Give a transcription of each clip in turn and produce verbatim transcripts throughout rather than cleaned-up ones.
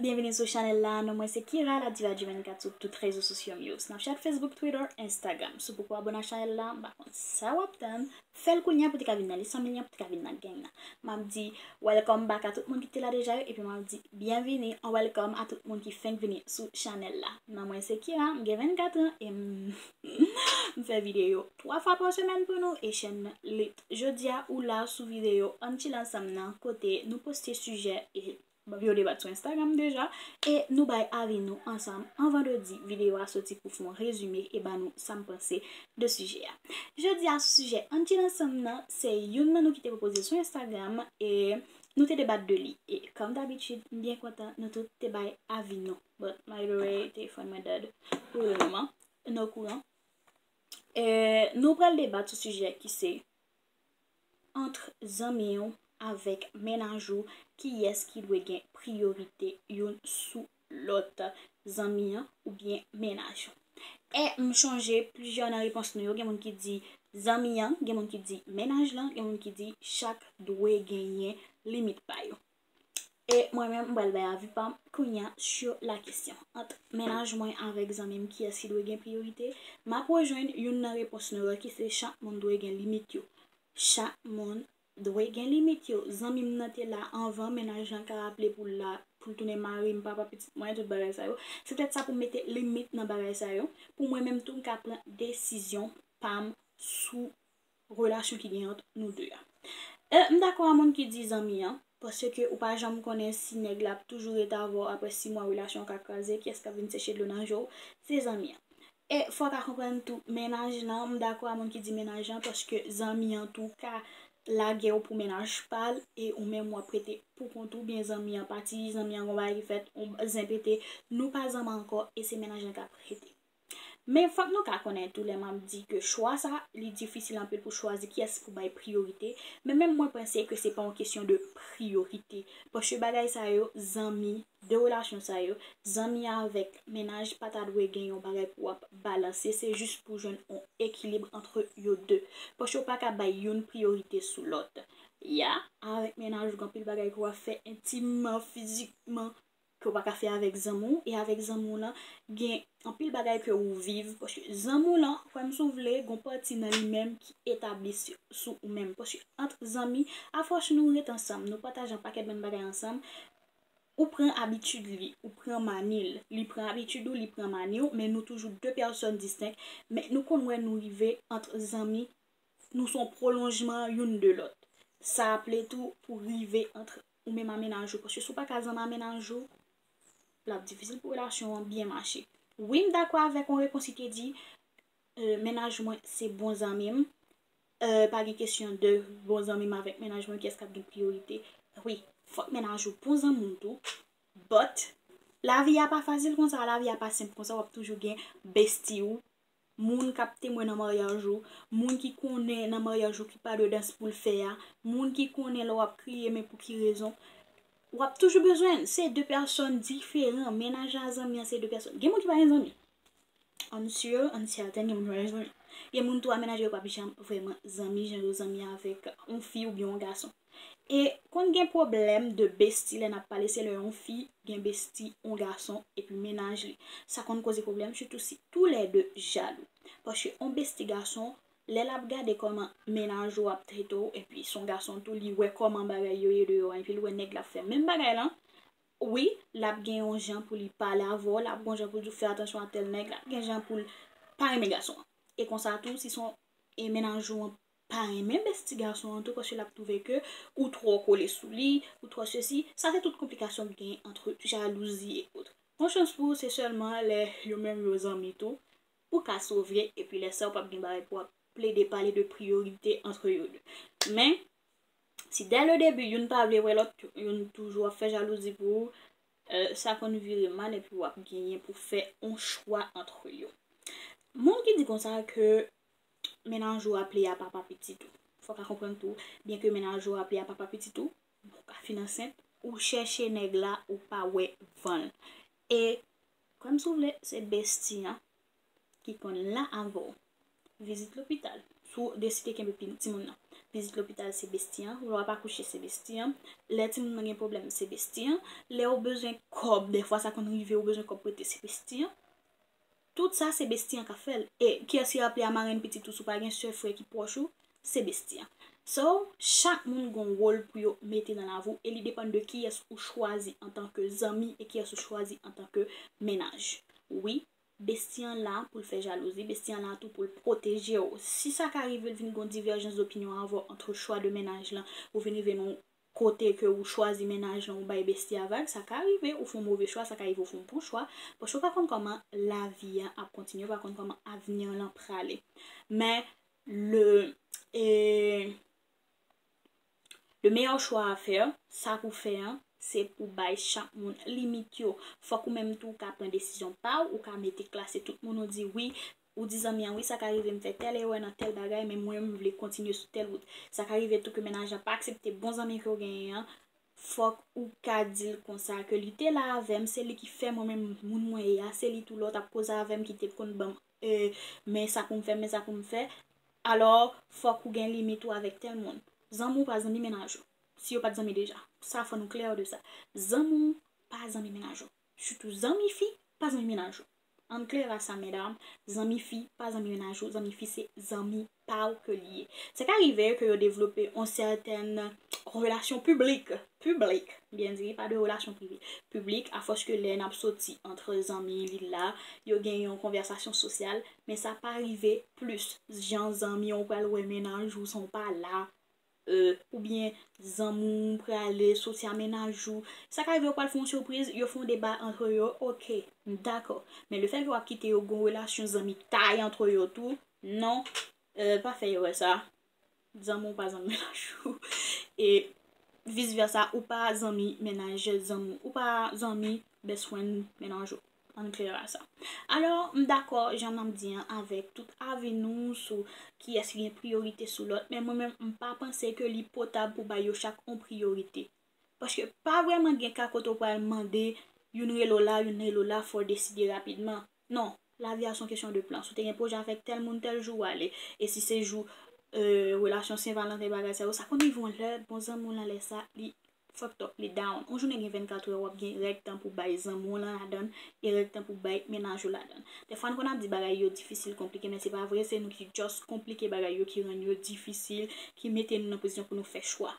Byenvini sou chanèl la, non mwen se Kira, la diva du vennkat sou tout rezo sosyo m yo, Snapchat, Facebook, Twitter, Instagram. Si w poko abòne a chanèl la, m pa konn sa w ap tann, fè l kounye a pou te ka vin nan lis fanmi an, pou te ka vin nan gang nan. M ap di welcome back a tout moun ki te la deja yo, epi m ap di byenvini, an welcome a tout moun ki fenk vini sou chanèl la. Non mwen se Kira, m gen vennkat an, e m m fè videyo twa fwa pa semèn pou nou, e chèn nan lit. Jodi a, ou la sou videyo Ann Chill Ansanm nan, kote nou poste sijè e yo debat sou Instagram deja, e nou bay avi nou ansanm. An vandredi, videyo a soti pou fè yon rezime e ba nou sa m panse de sijè a. Jodi a, sou sijè Ann Chill Ansanm nan, se youn nan nou ki te pwopoze sou Instagram, e nou te debat de li. E kòm dabitid, m byen kontan, nou tout te bay avi nou. But, by the way, telefòn mwen dead pou le moman. Nou okouran. E nou pral debat sou sijè ki se ant zanmi w avèk mennaj ou, kiyès ki dwe gen priyorite youn sou lòt, zanmi an oubyen mennaj ou? E m chonje plizyè nan repons nou yo, gen moun ki di zanmi an, gen moun ki di mennaj lan, gen moun ki di chak dwe genyen limit pa yo. E mwen menm, m pral bay avi pa m kounye a sur la question. Ant mennaj mwen avèk zanmi m, kiyès ki dwe gen priyorite? M ap rejwenn youn nan repons nou yo ki se chak moun dwe gen limit yo. Chak moun dwe gen limit yo. Zanmi m nan te la anvan, mennaj lan ka raple pou l la, pou l tounen mari m, papa pitit mwen, tout bagay sa yo. Se petèt sa pou m mete limit nan bagay sa yo. Pou mwen menm tou, m ka pran desizyon pa m sou relasyon ki gen ant nou de a. E, m dakò a moun ki di zanmi an, paske ou pa janm konnen si nèg la ap toujou ret avè w apre sis mwa relasyon an ka kraze, kiyès k ap vin seche dlo nan je w, se zanmi an. E fò w ka konprann tou mennaj lan, m dakò a moun ki di mennaj lan, paske zanmi an tou ka lage w pou mennaj pa l, e ou menm w ap rete pou kont ou, byen zanmi an pati, zanmi an gon bagay ki fèt, yon zen pete, nou pa zanmi ankò, e se mennaj lan k ap rete. Men fòk nou ka konnen tou lè m ap di ke chwa sa, li difisil anpil pou chwazi kiyès pou bay priyorite, men menm mwen panse ke se pa yon kesyon de priyorite. Paske bagay sa yo, zanmi, de relasyon sa yo, zanmi avèk mennaj pa ta dwe gen yon bagay pou w ap balanse, se jis pou jwenn yon ekilib ant yo de. Paske w pa ka bay youn priyorite sou lòt. Ya, avèk mennaj ou gen anpil bagay ke w ap fè entimman, fizikman, ke w pa ka fè avèk zanmi w, e avèk zanmi w lan, gen anpil bagay ke ou viv, paske zanmi w lan, kwè m si w vle, gon pati nan li menm ki etabli sou ou menm. Paske ant zanmi, afòs nou ret ansanm, nou pataje yon pakèt bann bagay ansanm, ou pran abitid li, ou pran mani l, li pran abitid ou, li pran mani w, men nou toujou de pèsòn distenk, men nou konn wè nou rive ant zanmi, nou se yon pwolonjman youn de lòt. Sa aple tou pou rive ant ou menm a mennaj ou, paske si w pa ka zanmi a mennaj ou, l ap difisil pou relasyon an byen mache. Wi, m dakò avèk yon repons ki te di, e, mennaj mwen se bon zanmi m. E, pa gen kesyon de bon zanmi m avèk mennaj mwen, kiyès k ap gen priyorite. Wi, fòk mennaj ou bon zanmi w tou. But, lavi a pa fasil konsa, lavi a pa senp konsa, w ap toujou gen bestie w, moun k ap temwen nan maryaj ou, moun ki konnen nan maryaj ou ki pa de dans pou l fè a, moun ki konnen lè w ap kriye men pou ki rezon. W ap toujou bezwen l. Se de pèsòn diferan. Mennaj a zanmi an se de pèsòn. Gen moun ki pa gen zanmi. Ann si, ann sèten, gen moun ki pa gen zanmi. Gen moun tou a mennaj yo p ap janm vrèman zanmi, jan yo zanmi avèk yon fi oubyen yon gason. E konn gen pwoblèm de besti lè n ap pale, se lè yon fi gen besti yon gason epi mennaj li. Sa konn koze pwoblèm, sitou si toulède jalou. Paske yon besti gason, lè l ap gade kòman mennaj ou ap trete w, epi se yon gason tou, li wè kòman bagay yo ye deyò a, epi l wè nèg la ap fè menm bagay lan, wi, l ap gen yon jan pou li pale avè w, l ap gen yon jan pou l di w fè atansyon a tèl nèg, l ap gen jan pou l pa renmen gason an. E konsa tou, si se yon, e mennaj ou an pa renmen besti gason an tou, paske l ap twouve ke ou twò kole sou li, ou twò sesi. Sa se tout konplikasyon ki genyen ant jalouzi e ot. Yon chans pou ou, se sèlman lè yo menm yo zanmi tou, ou ka sove, epi lè sa a ou p ap gen bagay pou w ap plede pale de priyorite ant yo de. Men, si dès le début, youn pa vle wè lòt, youn toujou ap fè jalouzi pou ou, e, sa konn vire mal epi w ap genyen pou fè yon chwa ant yo. Moun ki di konsa ke mennaj ou aple a papa pitit ou. Fò w ka konprann tou, byen ke mennaj ou aple a papa pitit ou, ou ka fin ansent, ou chèche nèg la, ou pa wè van l. E, kwè m si w vle, se besti an ki konn la avè w. Vizit lopital, si w deside kenbe pi-, timoun nan. vizit lopital se besti an, lè w ap akouche se besti an, lè timoun nan gen pwoblèm se besti an, lè w bezwen kòb, dèfwa sa konn rive ou bezwen kòb prete se besti an. Tout sa se besti an k ap fè l. E kiyès ki raple a marenn pitit ou si w pa gen sè, frè ki pwòch ou, se besti an. So, chak moun gon wòl pou yo mete nan lavi w e li depann de kiyès ou chwazi antanke zanmi e kiyès ou chwazi antanke mennaj. Wi, besti an la pou l fè jalouzi, besti an la tou pou l pwoteje w. Si sa ka rive l vin gon divèjans dopinyon avè w ant chwa de mennaj lan, ou vin rive nan kote ke ou chwazi mennaj lan ou bay besti a vag, sa ka rive ou fè yon move chwa, sa ka rive ou fè yon bon chwa, paske ou pa konn kòman lavi a ap kontinye, ou pa konn kòman avni lan prale. Men le, e, le meilleur choix à faire, sa pou fè an, se pou bay chak moun limit yo. Fòk ou menm tou ou ka pran desizyon pa w, ou ka mete klase tout moun, ou di wi, ou di zanmi an, wi, sa ka rive m fè tèl erè nan tèl bagay, men mwen, m vle kontinye sou tèl wout. Sa ka rive tou ke mennaj lan pa aksepte bon zanmi ke w genyen an, fòk ou ka di l konsa ke li te la avè m, se li ki fè mwen menm moun mwen ye a, se li tou lè w t ap koze avè m ki te konn ban m, e, men sa pou m fè, men sa pou m fè. Alò, fòk ou gen limit ou avèk tèl moun. Zanmi w pa zanmi mennaj ou. Si yo pa t zanmi deja. Sa fò nou klè de sa. Zanmi w pa zanmi mennaj ou. Sitou zanmi fi, pa zanmi mennaj ou. Ann klè a sa, medam. Zanmi fi, pa zanmi mennaj ou. Zanmi fi, se zanmi pa w ke li ye. Sa ka rive ke yo devlope yon sètèn relasyon piblik. Piblik, byen di, pa de relasyon prive. Piblik, afòs ke lè n ap soti antre zanmi, li la, yo gen yon konvèsasyon sosyal, men sa pa rive plis. Jan zanmi, ou pral wè mennaj ou san w pa la. E, oubyen zanmi w prale soti a mennaj ou. Sa ka rive yo pral fè yon sipriz, yo fè yon deba antre yo, oke, m dakò. Men le fèt ke w ap kite yo gen yon relasyon zanmitay antre yo tou, non, e, pa fè erè sa. Zanmi w pa zanmi mennaj ou. E vis vèsa, ou pa zanmi mennaj zanmi w, ou pa zanmi best friend mennaj ou. Ann klè a sa. Alò, m dakò, jan n ap di an, avèk tout avi nou sou kiyès ki gen priyorite sou lòt, men mwen menm, m pa panse ke li potab pou bay yo chak yon priyorite. Paske pa vrèman gen ka kote w pral mande youn rele w la, youn rele w la, fò w deside rapidman. Non, lavi a se yon kesyon de plan. Si w te gen pwojè avèk tèl moun, tèl jou w ale. E si se jou, e, relasyon Sen Valanten, bagay sa yo, sa konn rive yon lè, bon zanmi w lan lè sa, li fucked up, li down. Yon jounen gen vennkat è, w ap gen règ tan pou bay zanmi w lan ladan l, e règ tan pou bay mennaj ou ladan l. Dèfwa n konn ap di bagay yo difisil, konplike, men se pa vre, se nou ki just konplike bagay yo, ki rann yo difisil, ki mete nou nan pozisyon pou nou fè chwa.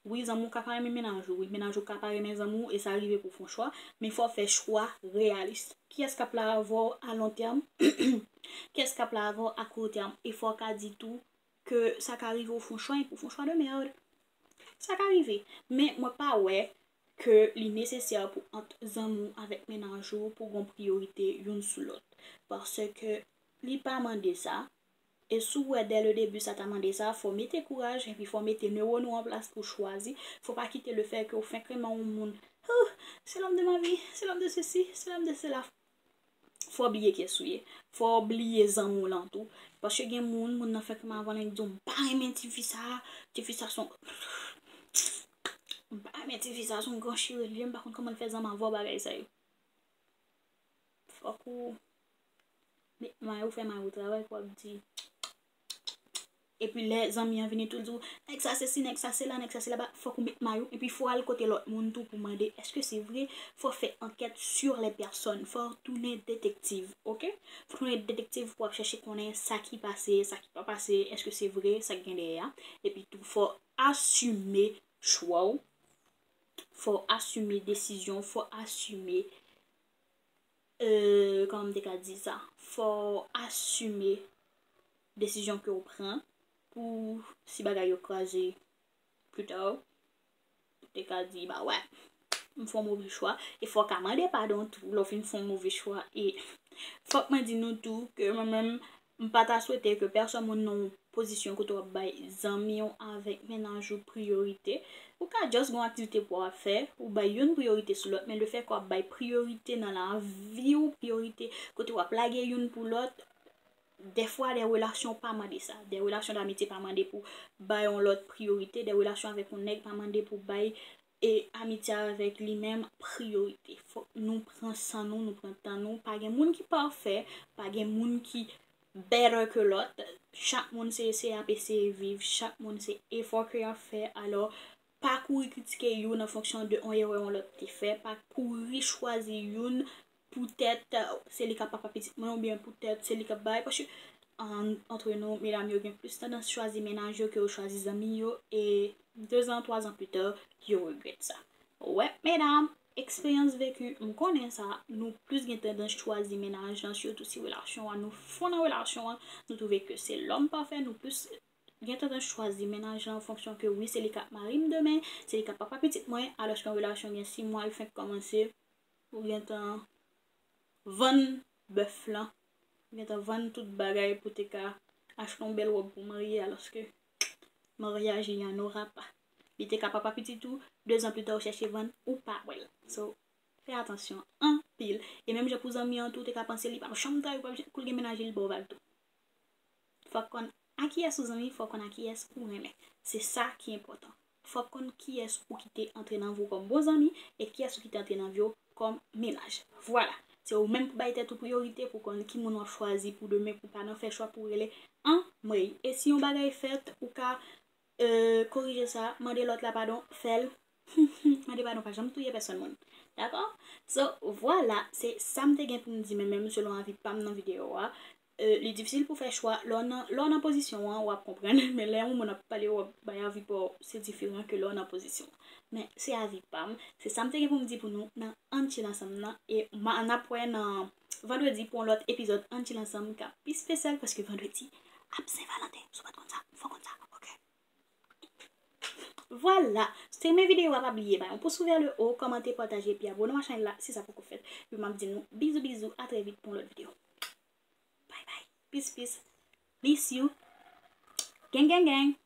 Wi, zanmi w ka pa renmen mennaj ou, wi, mennaj ou ka pa renmen zanmi w, e sa rive pou w fè yon chwa, men fò w fè chwa reyalis. Kiyès k ap la avè w a lon tèm? Kiyès k ap la avè w a kou tèm? E fò w ka di tou ke sa ka rive w fè yon chwa, e pou w fè yon chwa de mèd. Sa ka rive. Men mwen pa wè ke li nesesè pou ant zanmi w avèk mennaj ou pou gon priyorite youn sou lòt. Paske li pa mande sa. E si w wè dès le début sa ta mande sa, fò w mete kouraj, epi fò w mete newòn ou an plas pou w chwazi. Fò w pa kite le fèt ke w fenk renmen yon moun. Oh, c'est l'homme de ma vie, c'est l'homme de ceci, c'est l'homme de cela. Fò w bliye kiyès ou ye. Fò w bliye zanmi w lan tou. Paske gen moun, moun nan fenk renmen avè w, li di w, "M pa renmen tifi sa, tifi sa se yon, m pa renmen tifi sa, se yon gran chire li ye, m pa konn kòman l fè zanmi avè w," bagay sa yo. Fòk ou met may ou, fè may ou travay pou w ap di. Epi lè zanmi an vini tou, l di w, "Nèg sa se si, nèg sa se la, nèg sa se laba," fòk ou met may ou. Epi fò w al kote lòt moun tou pou mande, èske se vre? Fò w fè ankèt sur les personnes. Fò w tounen detektiv, oke? Fò w tounen detektiv pou w ap chèche konnen sa ki pase, sa ki pa pase, èske se vre, sa k gen dèyè a. Epi tou, fò w asime chwa w. Fò w asime desizyon w, fò w asime, e, kòman m te ka di sa? Fò w asime desizyon ke w pran pou si bagay yo kraze pita, ou te ka di, "Bah ouais, m fè yon move chwa." E fò w ka mande padon tou lè w fin fè yon move chwa. E fòk mwen di nou tou ke mwen menm, m pa ta swete ke pèsòn moun nan yon pozisyon kote w ap bay zanmi w avèk mennaj ou priyorite. Ou ka just gen yon aktivite pou w ap fè, ou bay youn priyorite sou lòt, men le fèt ke w ap bay priyorite nan lavi w, priyorite kote w ap lage youn pou lòt, dèfwa, de relasyon pa mande sa. De relasyon d'amitye pa mande pou bay yon lòt priyorite. De relasyon avèk yon nèg pa mande pou bay, e, amitye avèk li menm priyorite. Fòk nou pran san nou, nou pran tan nou. Pa gen moun ki pafè, pa gen moun ki better ke lòt. Chak moun se, se ap eseye viv, chak moun se efò ke y ap fè. Alò, pa kouri kritike youn an fonksyon de yon erè yon lòt te fè, pa kouri chwazi youn poutèt se li k ap papa pitit mwen oubyen poutèt se li k ap bay, paske an, antre nou, medam yo gen plis tandans chwazi mennaj yo ke yo chwazi zanmi yo, e dezan, twazan pita, yo regrèt sa. Wè, medam, eksperyans veki, m konnen sa, nou plis gen tandans chwazi mennaj lan, sitou si relasyon an, nou fon nan relasyon an, nou twouve ke se lòm pafè, nou plis gen tandans chwazi mennaj lan an fonksyon ke wi, se li k ap mari m demen, se li k ap papa pitit mwen, alòske yon relasyon gen sis mwa, l fenk kòmanse, ou gentan vann bèf lan, ou gentan vann tout bagay pou te ka achte yon bèl wòb pou marye, alòske maryaj li an nora pa. Li te ka papa pitit ou, dezan pita ou chèche vann, ou pa wè l. So, fè atansyon anpil. E menm jan pou zanmi an tou, ou te ka panse li p ap janm trayi, ou p ap janm, kou l gen mennaj li, li ba w vag tou. Fòk konn a kiyès ou zanmi, fòk konn a kiyès ou renmen. Se sa ki enpòtan. Fòk konn kiyès ou kite antre nan vi w kòm bon zanmi e kiyès ou kite antre nan vi w kòm mennaj. Vwala. Se ou menm pou bay tèt ou priyorite, pou konn ki moun w ap chwazi pou demen, pou pa nan fè chwa pou rele anmwey. E si yon bagay fèt, ou ka euh, korije sa, mande lòt la padon, fè l. Mande padon pa janm touye pèsòn moun. Dakò? So, vwala, se sa m te gen pou m di, men menm selon avi pa m nan videyo a. Euh, li difisil pou fè chwa. Lè w nan, lè w nan pozisyon an, w ap konprann. Men lè yon moun ap pale, w ap bay avi pa w, se diferan ke lè w nan pozisyon an. Men se avi pa m. Se sa m te gen pou m di pou nou nan Ann Chill Ansanm nan. E ma, n ap wè nan vandredi pou yon lòt epizòd Ann Chill Ansanm k ap pi espesyal paske vandredi ap Sen Valanten. Si w pa t konn sa, fò w konn sa. Oke? Vwala. Si w te renmen videyo a, pa bliye bay yon pous pou vè le o, kòmante, pataje, epi abone nan chanèl la si sa poko fèt. Epi m ap di nou bizou bizou, a trè vit pou yon lòt videyo. Bye bye. Peace peace. Miss you. Gang gang gang.